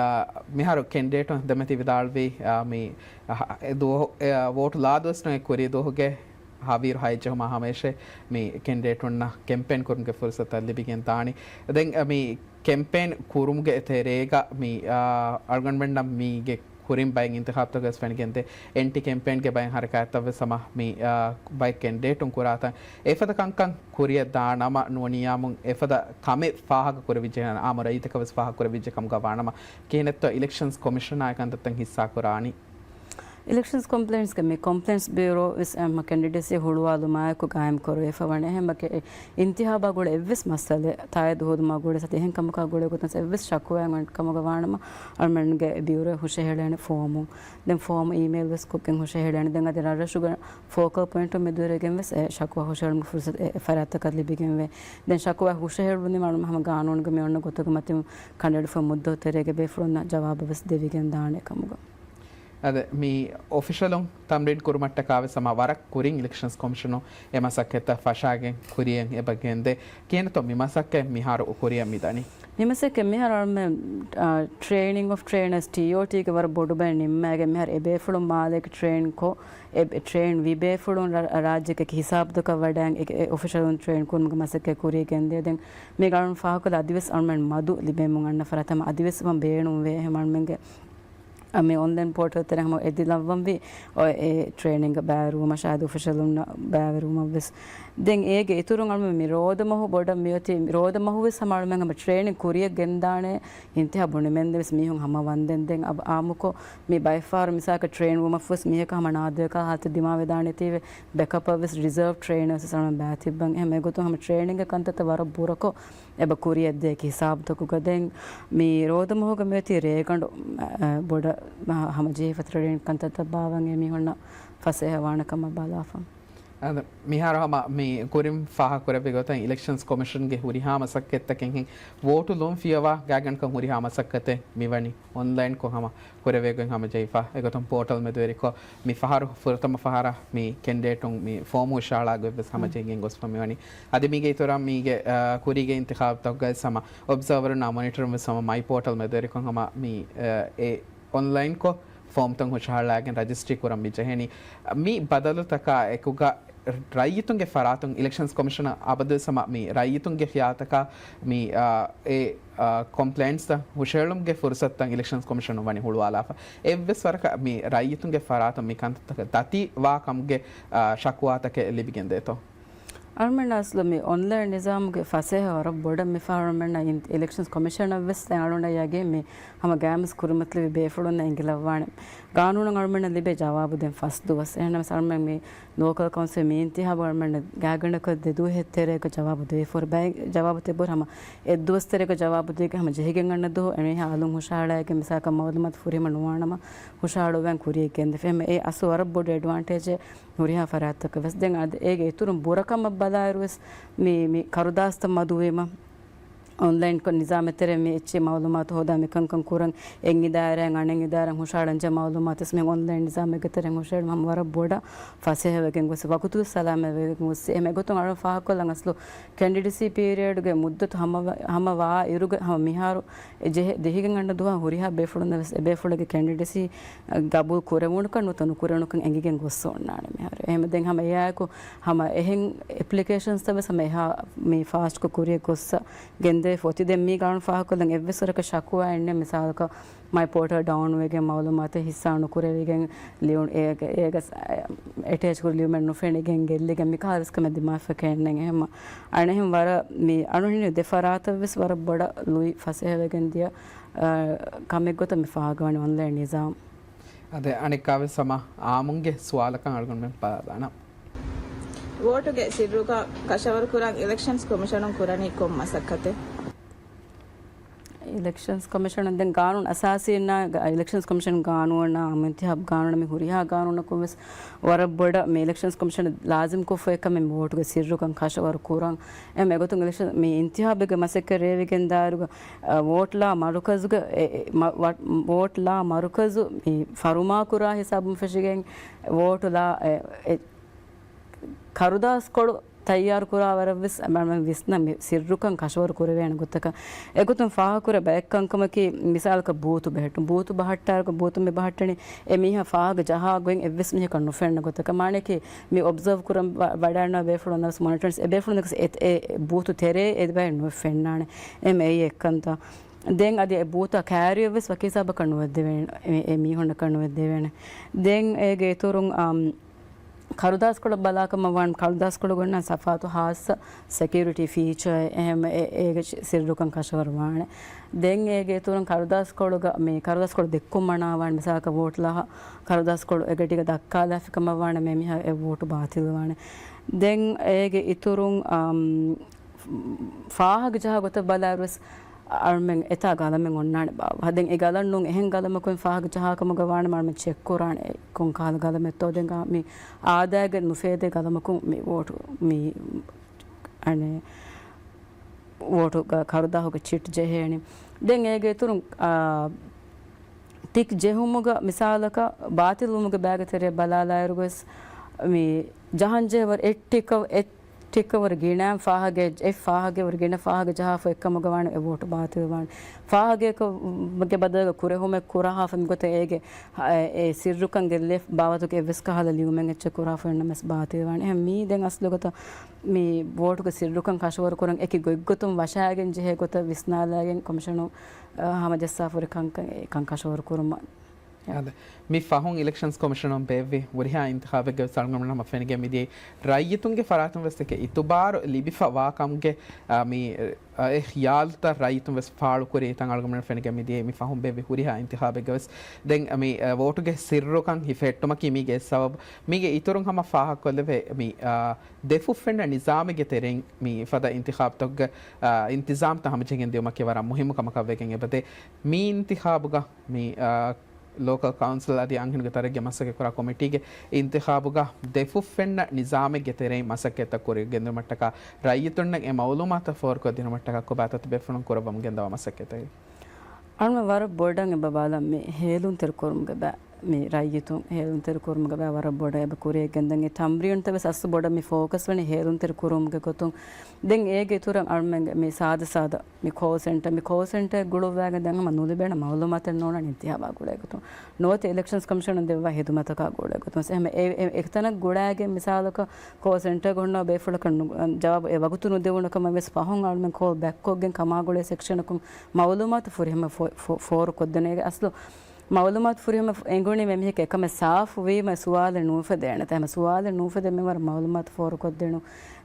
މިހާރު ކެންޑިޑޭޓުން ދެމެތި ވިދާޅުވީ، އާ، މި، އަ، އެ ދުވަހު، އެ، ވޯޓު ލާ ދުވަސް ނޫނީ ކުރީ ދުވަހުގެ ހަވީރު ހައެއްޖަހުމާ ހަމައެށޭ މި ކެންޑިޑޭޓުންނަށް ކެމްޕޭން ކުރުމުގެ ފުރުސަތަށް ލިބިގެން ދާނީ. ދެން، އަ، މި ކެމްޕޭން ކުރުމުގެ ތެރޭގަ މި، އާ، އަޅުގަނޑުމެންނަށް މީގެ ކުރިން ބައެއް އިންތިޚާބުތަކުގަސް ފެނިގެންދޭ. އެންޓި ކެމްޕޭންގެ ބައެއް ހަރަކާތްތައްވެސް ހަމަ މި، އާ، ބައެއް ކެންޑިޑޭޓުން ކުރާތަން އެފަދަ ކަންކަން ކުރިއަށް ދާނަމަ ނޫނިޔާމުން އެފަދަ ކަމެއް ފާހަގަ ކުރެވިއްޖެ، އާއްމު ރައްޔިތަކަށް ވެސް ފާހަގަ ކުރެވިއްޖެ ކަމުގަ ވާނަމަ، ކިހިނެއްތޯ އިލެކްޝަންސް ކޮމިޝަނާ އެކަންތައްތައް ހިއްސާ ކުރާނީ؟ އިލެކްޝަންސް ކޮމްޕްލެއިންސްގެ މި ކޮމްޕްލެއިންސް ބިއުރޯ ވެސް އެ ހަމަ ކެންޑިޑެސީ ހުޅުވާލުމާއެކު ގާއިމް ކުރެވިފަ ވަނީ. އެހެން އިންތިހާބާ ގުޅޭ އެއްވެސް މައްސަލައެއް ތާއީދު ހޯދުމާ ގުޅޭ ސަތޭކަ އެހެން ކަމަކާ ގުޅޭ ގޮތުން އެއްވެސް ޝަކުވާއެއް ކަމުގަ ވާނަމަ، އަޅުމެންގެ ބިއުރޯ ހުށަހެޅޭނެ ފޯމު. ދެން ފޯމު އީމެއިލް ވެސް ކޮށްގެން ހުށަހެޅޭނެ. ދެން އަދި ރަށްރަށުގެ ފޯކަލް ޕޮއިންޓުން މެދުވެރިވެގެން ވެސް އެ ޝަކުވާ ހުށަހެޅުމުގެ ފުރުސަތު އެ ފަރާތްތަކަށް ލިބިގެންވޭ. ދެން ޝަކުވާ ހުށަހެޅުނީމަ އަޅުމެން ހަމަ ގާނޫނުގެ މި އޮންނަ ގޮތުގެ މަތިން ކަނޑައެޅިފަ މުއްދަތު ތެރޭގަ ބޭފުޅުންނަށް ޖަވާބު ވެސް ދެވިގެން ދާނެ ކަމުގަ. އަދި މި އޮފިޝަލުން ތަމްރީން ކުރުމަށްޓަކާ ވެސް ހަމަ ވަރަށް ކުރިން އިލެކްޝަންސް ކޮމިޝަނު އެ މަސައްކަތްތައް ފަށާގެން ކުރިޔަށް އެބަ ގެންދޭ. ކިހިނެއްތޯ މި މަސައްކަތް މިހާރު ކުރިޔަށް މިދަނީ؟ މި މަސައްކަތް މިހާރު އަޅުމެން، އާ، ޓްރޭނިން އޮފް ޓްރޭނަރސް، ޓީއޯޓީގެ ވަރަށް ބޮޑު ބައެއް ނިންމައިގެން މިހާރު އެ ބޭފުޅުން މާލޭގެ ޓްރޭން ކޮށް، އެ، އެ ޓްރޭން ވި ބޭފުޅުން ރަ-، ރާއްޖޭގެ ހިސާބުތަކަށް ވަޑައިގެން އެ، އެ އޮފިޝަލުން ޓްރޭން ކުރުމުގެ މަސައްކަތް ކުރިޔަށް ގެންދޭ. ދެން މީގަ އަޅުން ފާހަގަކޮށްލަ އަދިވެސް އަޅުމެން މަދު ލިބެމުން އަންނަ ފަރާތަށް ހަމަ އަދިވެސް ވަން ބޭނުންވޭ. އެހެން އަޅުމެންގެ އަ، މި އޮންލައިން ޕޯޓަލް ތެރޭ ހަމަ އެދިލައްވަންވީ އޮ، އެ ޓްރޭނިންގ ބައިވެރިވުމަށާ އަދި އޮފިޝަލުންނަށް ބައިވެރިވުމަށްވެސް. ދެން އޭގެ އިތުރުން އަޅުމެން މި ރޯދަމަހު ބޮޑަށް މިއޮތީ، މި ރޯދަމަހުވެސް ހަމަ އަޅުމެން ހަމަ ޓްރޭނިން ކުރިޔަށް ގެންދާނެ އިންތިހާބު ނިމެންދެވެސް މީހުން ހަމަ ވަންދެން. ދެން އަ، އާއްމުކޮށް މި ބައެއްފަހަރު މިސާލަކަށް ޓްރޭން ވުމަށްވެސް މީހަކަށް ހަމަ ނާދަޔަކާ ހާލަތެއް ދިމާވެދާނެތީވެ، ބެކަޕަށްވެސް ރިޒާވް ޓްރޭނަރސް ވެސް އަޅުމެން ބައިތިއްބަން. އެހެން އެގޮތުން ހަމަ ޓްރޭނިންގ ކަންތައްތައް ވަރަށް ބުރަކޮށް އެބަ ކުރިޔަށްދޭ ހިސާބުތަކުގަ. ދެން މި ރޯދަމަހުގަ މިއޮތީ ރޭގަނޑު، އަ، ބޮޑަށް ހަމަޖެހިފަ ޓްރޭނިން ކަންތައްތައް ބާވަން އެ މީހުންނަށް ފަސޭހަ ވާނެ ކަމަށް ބަލާފަ. އަދި މިހާރު ހަމަ މި ކުރިން ފާހަގަކުރެއްވި ގޮތަށް އިލެކްޝަންސް ކޮމިޝަންގެ ހުރިހާ މަސައްކަތްތަކެއްހެން ވޯޓު ލުން ފިޔަވާ ގާތްގަނޑަކަށް ހުރިހާ މަސައްކަތެއް މިވަނީ އޮންލައިންކޮށް ހަމަ ކުރެވޭގޮތް ހަމަޖެހިފަ. އެގޮތުން ޕޯޓަލް މެދުވެރިކޮށް މި ފަހަރު ފުރަތަމަ ފަހަރަށް މި ކެންޑިޑޭޓުން މި ފޯމު ހުށަހަޅާ ގޮތްވެސް ހަމަޖެހިގެން ގޮސްފަ މިވަނީ. އަދި މީގެ އިތުރަށް މީގެ، އާ، ކުރީގެ އިންތިޚާބުތަކުގައި ހަމަ އޮބްޒާވަރުންނާ މޮނިޓަރުން ވެސް ހަމަ މައި ޕޯޓަލް މެދުވެރިކޮށް ހަމަ މި، އާ، އެ އޮންލައިންކޮށް ފޯމްތައް ހުށަހަޅާގެން ރަޖިސްޓްރީ ކުރަން މި ޖެހެނީ. މި ބަދަލުތަކާ އެކުގަ ރައްޔިތުންގެ ފަރާތުން އިލެކްޝަންސް ކޮމިޝަނަށް އަބަދުވެސް ހަމަ މި ރައްޔިތުންގެ ޚިޔާލުތަކާ މި، އާ، އެ، އާ، ކޮމްޕްލެއިންސްތައް ހުށަހެޅުމުގެ ފުރުސަތުތައް އިލެކްޝަންސް ކޮމިޝަނުން ވަނީ ހުޅުވާލާފަ. އެއްވެސް ވަރަކަށް މި ރައްޔިތުންގެ ފަރާތުން މި ކަންތައްތަކަށް ދަތި ވާ ކަމުގެ، އާ، ޝަކުވާތަކެއް ލިބިގެންދޭތޯ؟ އަޅުމެން އަސްލު މި އޮންލައިން ނިޒާމުގެ ފަސޭހަ ވަރަށް ބޮޑަށް މިފަހަރު އަޅުމެންނަށް އިން-، އިލެކްޝަންސް ކޮމިޝަނަށް ވެސް ދެން އަޅުގަނޑަށް ޔަގީން މި ހަމަ ގާމިސް ކުރިމަތިލެވި ބޭފުޅުންނަށް އެނގިލައްވާނެ. ގާނޫނުން އަޅުމެންނަށް ލިބޭ ޖަވާބު ދެން ފަސް ދުވަސް. އެހެންނަމަސް އަޅުމެން މި ލޯކަލް ކައުންސިލް މި އިންތިހާބު އަޅުމެންނަށް ގާތްގަނޑަކަށް ދެ ދުވަހެއް ތެރޭގަ ޖަވާބު ދެވިފަ ހުރި. ބައެއް ޖަވާބު ދެއްވަ ހުރި ހަމަ އެއް ދުވަސް ތެރޭގަ ޖަވާބު ދީގެން ހަމަ ޖެހިގެން އަންނަ ދުވަހު އެމީހާ އަލުން ހުށަހަޅައިގެން މިސާލަކަށް މައުލޫމާތު ފުރިހަމަ ނުވާނަމަ ހުށަހަޅުއްވަން ކުރިޔަށް ގެންދެފަ. އެހެން އެ އަސްލު ވަރަށް ބޮޑު އެޑްވާންޓޭޖެއް ހުރިހާ ފަރާތްތަކަށް ވެސް. ދެން އަދި އޭގެ އިތުރުން ބުރަކަމަށް ބަލާއިރު ވެސް މި، މި ކަރުދާސްތައް މަދުވީމަ އޮންލައިންކޮށް ނިޒާމެއް ތެރޭ މި އެއްޗެއް މައުލޫމާތު ހޯދާ މިކަންކަން ކުރަން އެއް އިދާރާއިން އަނެއް އިދާރާއަށް ހުށަހަޅަންޖެހޭ މައުލޫމާތު ވެސް މި އޮންލައިން ނިޒާމެއްގެ ތެރެއިން ހުށަހެޅުން ހަމަ ވަރަށް ބޮޑަށް ފަސޭހަވެގެން ގޮސް ވަގުތު ސަލާމަތްވެގެން ގޮސް. އެހެން އެގޮތުން އަޅުން ފާހަގަކޮށްލަން އަސްލު ކެންޑިޑެސީ ޕީރިއަޑުގެ މުއްދަތު ހަމަ، ހަމަ ވާ އިރުގެ ހަމަ މިހާރު އެ ޖެހެ-، ޖެހިގެން އަންނަ ދުވަހަށް ހުރިހާ ބޭފުޅުންނަށް ވެސް އެ ބޭފުޅެއްގެ ކެންޑިޑެސީ ގަބޫލު ކުރެވުނުކަން ނުވަތަ ނުކުރެވުނުކަން އެނގިގެން ގޮސް އޮންނާނެ މިހާރު. އެހެން ދެން ހަމަ އެއާއެކު ހަމަ އެހެން އެޕްލިކޭޝަންސްތައް ވެސް ހަމަ އެހާ މި ފާސްޓްކޮށް ކުރިޔަށް ގޮއްސަ ގެންދެވިފަ އޮތީ. ދެން މީގަ އަޅުން ފާހަގަކޮށްލަން އެއްވެސް ވަރަކަށް ޝަކުވާއެއް ނެތް. މިސާލަކަށް މައި ޕޯޓަލް ޑައުންވެގެން މައުލޫމާތެއް ހިއްސާ ނުކުރެވިގެން ލިޔުން އޭގެ، އޭގަ އެޓޭޗް ކުރި ލިޔުމެއް ނުފެނިގެން ގެއްލިގެން މިކަހަލަ ވެސް ކަމެއް ދިމާވެފަ ކެންނެން. އެހެން އަނެއްހެން ވަރަށް މި އަޅުން ދެ ފަރާތަށް ވެސް ވަރަށް ބޮޑަށް ލުއި ފަސޭހަވެގެން ދިޔަ، އަ، ކަމެއް ގޮތަށް މި ފާހަގަވަނީ އޮންލައިން ނިޒާމް. އަދި އަނެއްކާވެސް ހަމަ އާއްމުންގެ ސުވާލަކަށް އަޅުގަނޑުމެން ބަލާލާނަން. ވޯޓުގެ ސިއްރުކަން ކަށަވަރުކުރަން އިލެކްޝަންސް ކޮމިޝަނުން ކުރަނީ ކޮން މަސައްކަތެއް؟ އިލެކްޝަންސް ކޮމިޝަނުން ދެން ގާނޫނު އަސާސީންނާ ގ-، އިލެކްޝަންސް ކޮމިޝަން ގާނޫނާ އާއްމު އިންތިހާބު ގާނޫނާ މި ހުރިހާ ގާނޫނަކުން ވެސް ވަރަށް ބޮޑަށް މި އިލެކްޝަންސް ކޮމިޝަނަށް ލާޒިމްކޮށްފައި ކަމެއް ވޯޓުގެ ސިއްރުކަން ކަށަވަރު ކުރަން. އެހެން އެގޮތުން އިލެކްޝަން މި އިންތިހާބެއްގެ މަސައްކަތް ރޭވިގެން ދާއިރުގަ، އަ، ވޯޓްލާ މަރުކަޒުގެ، އެ، އެ، މަ-، ވަ-، ވޯޓްލާ މަރުކަޒު މި ފަރުމާކުރާ ހިސާބުން ފެށިގެން ވޯޓުލާ، އެ، އެ، ކަރުދާސްކޮޅު ތައްޔާރުކުރާ ވަރަށްވެސް މަ-، މަ-، ވިސްނަ މި ސިއްރުކަން ކަށަވަރު ކުރެވޭނެ ގޮތަކަށް. އެގޮތުން ފާހަގަކުރެ ބައެއް ކަންކަމަކީ، މިސާލަކަށް ބޫތު ބެހެއްޓުން. ބޫތު ބަހައްޓާއިރު ބޫތު މި ބަހައްޓަނީ އެ މީހާ ފާހަގަ ޖަހާ ގޮތް އެއްވެސް މީހަކަށް ނުފެންނަ ގޮތަކަށް. މާނައަކީ މި އޮބްޒާވް ކުރަން ވަ-، ވަޑައިންނަ ބޭފުޅުންނަށް ވެސް މޮނިޓަރިންސް އެ ބޭފުޅުންނަކަސް އެ، އެ ބޫތު ތެރޭ އެ ބައެއް ނުފެންނާނެ. އެހެން އެއީ އެއްކަންތައް. ދެން އަދި އެ ބޫތަށް ކައިރިއެއްވެސް ވަކި ހިސާބަކަށް ނުވެއްދެވޭނެ، އެ، އެ މީހުންނަކަށް ނުވެއްދެވޭނެ. ދެން އޭގެ އިތުރުން، އަމް، ކަރުދާސްކޮޅަށް ބަލާކަމަށް ވާން، ކަރުދާސްކޮޅު ގޮންނަން ސަފާތު ހާއްސަ ސެކިއުރިޓީ ފީޗާއެއް އެހެން އެ، އޭގެ ސިއްރުކަން ކަށަވަރު ވާނެ. ދެން އޭގެ އިތުރުން ކަރުދާސްކޮޅުގަ މި ކަރުދާސްކޮޅު ދެއްކުން މަނާވާން، މިސާލަކަށް ވޯޓް ލަހަ ކަރުދާސްކޮޅު އެގަޑިގަ ދައްކާލާފިކަމަށް ވާނެ، މޭ މީހާ އެ ވޯޓު ބާތިލް ވާނެ. ދެން އޭގެ އިތުރުން، އަމް، ފާހަގަ ޖަހާ ގޮތަށް ބަލާއިރުވެސް އަޅުމެން އެތާ ގަލަމެއް އޮންނާނެ ބާއްވާ. ދެން އެ ގަލަން ނޫން އެހެން ގަލަމަކުން ފާހަގަ ޖަހާކަމުގަ ވާނަމަ އަޅުމެން ޗެކް ކުރާނެ ކޮން ކަހަލަ ގަލަމެއްތޯ. ދެން މި އާދައިގެ ނުފޭދޭ ގަލަމަކުން މި ވޯޓު މި އަނެއް ވޯޓުގަ ކަރުދާހުގެ ޗިޓް ޖެހޭނެ. ދެން އޭގެ އިތުރުން، އާ، ތިކް ޖެހުމުގަ މިސާލަކަށް ބާތިލްވުމުގެ ބައިގެ ތެރެއަށް ބަލާލާއިރުވެސް މި ޖަހަންޖެހޭ ވަރު އެއް ޓިކަށް، އެއް ޓިކަށް ވަރު ގިނަ ފާހަގަ، އެއް ފާހަގަ ވަރު ގިނަ ފާހަގަ ޖަހާފަ އެއްކަމުގަ ވާނެ އެ ވޯޓު ބާތިލްވާނެ. ފާހަގައަކުގެ ބަދަލުގަ ކުރެހުމެއް ކުރަހާފަ މިގޮތަށް އޭގެ، އެ، އެ ސިއްރުކަން ގެއްލޭ ބާވަތުގެ އެއްވެސް ކަހަލަ ލިޔުމެއް އެއްޗެއް ކުރާފަ އޮންނަމަސް ބާތިލްވާނެ. އެހެން މީ ދެން އަސްލުގަތަ މި ވޯޓުގެ ސިއްރުކަން ކަށަވަރު ކުރަން އެކި ގޮތްގޮތުން ވަށާގެން ޖެހޭ ގޮތަށް ވިސްނާލައިގެން ކޮމިޝަނު، އަ، ހަމަޖައްސާފަ ހުރި ކަންކަން އެ ކަން ކަށަވަރު ކުރުމަށް. އާދެ، މި ފަހުން އިލެކްޝަންސް ކޮމިޝަނުން ބޭއްވި ހުރިހާ އިންތިޚާބެއްގެ ވެސް އަޅުގަނޑުމެން ހަމަ ފެނިގެން މިދިޔައީ ރައްޔިތުންގެ ފަރާތުން ވެސް އެކެއް އިތުބާރު ލިބިފަ ވާ ކަމުގެ، އާ، މި، އާ، އެ ޚިޔާލުތައް ރައްޔިތުން ވެސް ފާޅުކުރި ތަން އަޅުގަނޑުމެން ފެނިގެން މިދިޔައީ މި ފަހުން ބޭއްވި ހުރިހާ އިންތިޚާބެއްގެ ވެސް. ދެން މި، އާ، ވޯޓުގެ ސިއްރުކަން ހިފެހެއްޓުމަކީ މީގެ އެއް ސަބަބު. މީގެ އިތުރުން ހަމަ ފާހަގަކޮށްލެވޭ މި، އާ، ދެފުށްފެންނަ ނިޒާމެއްގެ ތެރެއިން މި ފަދަ އިންތިޚާބުތަކުގެ، އާ، އިންތިޒާމްތައް ހަމަޖެހިގެން ދިއުމަކީ ވަރަށް މުހިއްމު ކަމަކަށް ވެގެން އެބަދޭ. މި އިންތިޚާބުގަ މި، އާ، ލޯކަލް ކައުންސިލް އަދި އަންހެނުންގެ ތަރައްގީ މަސައްކަތްކުރާ ކޮމިޓީގެ އިންތިޚާބުގަ ދެފުށްފެންނަ ނިޒާމެއްގެ ތެރެއިން މަސައްކަތްތައް ކުރިއަށް ގެންދިއުމަށްޓަކާ ރައްޔިތުންނަށް އެ މައުލޫމާތު ފޯރުކޮށްދިނުމަށްޓަކާ ކޮބާތޯ ތިބޭފުޅުން ކުރައްވަމުން ގެންދަވާ މަސައްކަތެއް؟ އަޅުމެން ވަރަށް ބޮޑަށް އެބަ ބަލަން މި ހޭލުންތެރި ކުރުމުގެ ބައި، މި ރައްޔިތުން ހޭލުންތެރި ކުރުމުގެ ބައި ވަރަށް ބޮޑަށް އެބަ ކުރިއަށް ގެންދަން. އެ ތަމްރީނުތައް ވެސް އަސްލު ބޮޑަށް މި ފޯކަސް ވަނީ ހޭލުންތެރި ކުރުމުގެ ގޮތުން. ދެން އޭގެ އިތުރަށް އަޅުމެންގެ މި ސާދަ ސާދަ މި ކޯލް ސެންޓަރ، މި ކޯލް ސެންޓަރ ގުޅުއްވާގެން ދެން ހަމަ ނުލިބޭނެ މައުލޫމާތެއް ނޯންނާނެ އިންތިޚާބާ ގުޅޭގޮތުން. ނުވަތަ އިލެކްޝަންސް ކޮމިޝަނުން ދެއްވާ ހިދުމަތަކާ ގުޅޭގޮތުން. އެހެން އެ، އެ، އެތަނަށް ގުޅާގެން މިސާލަކަށް ކޯލް ސެންޓަރ ގޮންނަ ބޭފުޅަކަށް ނު، ޖަވާބު އެ ވަގުތު ނުދެވުނު ކަމަށް ވެސް ފަހުން އަޅުމެން ކޯލް ބެކްކޮށްގެން ކަމާ ގުޅޭ ސެކްޝަނަކުން މައުލޫމާތު ފުރިހަމަ ފޯ، ފޯ، ފޯރުކޮށްދޭނެ. އޭގެ އަސްލު މައުލޫމާތު ފުރިހަމަ އެނގުނީ މި މީހެއްގެ އެކަމެއް ސާފުވީމަ ސުވާލެއް ނޫފެދޭނެތަ؟ ހަމަ ސުވާލެއް ނޫފެދޭ މި ވަރަށް މައުލޫމާތު ފޯރުކޮށްދޭނު.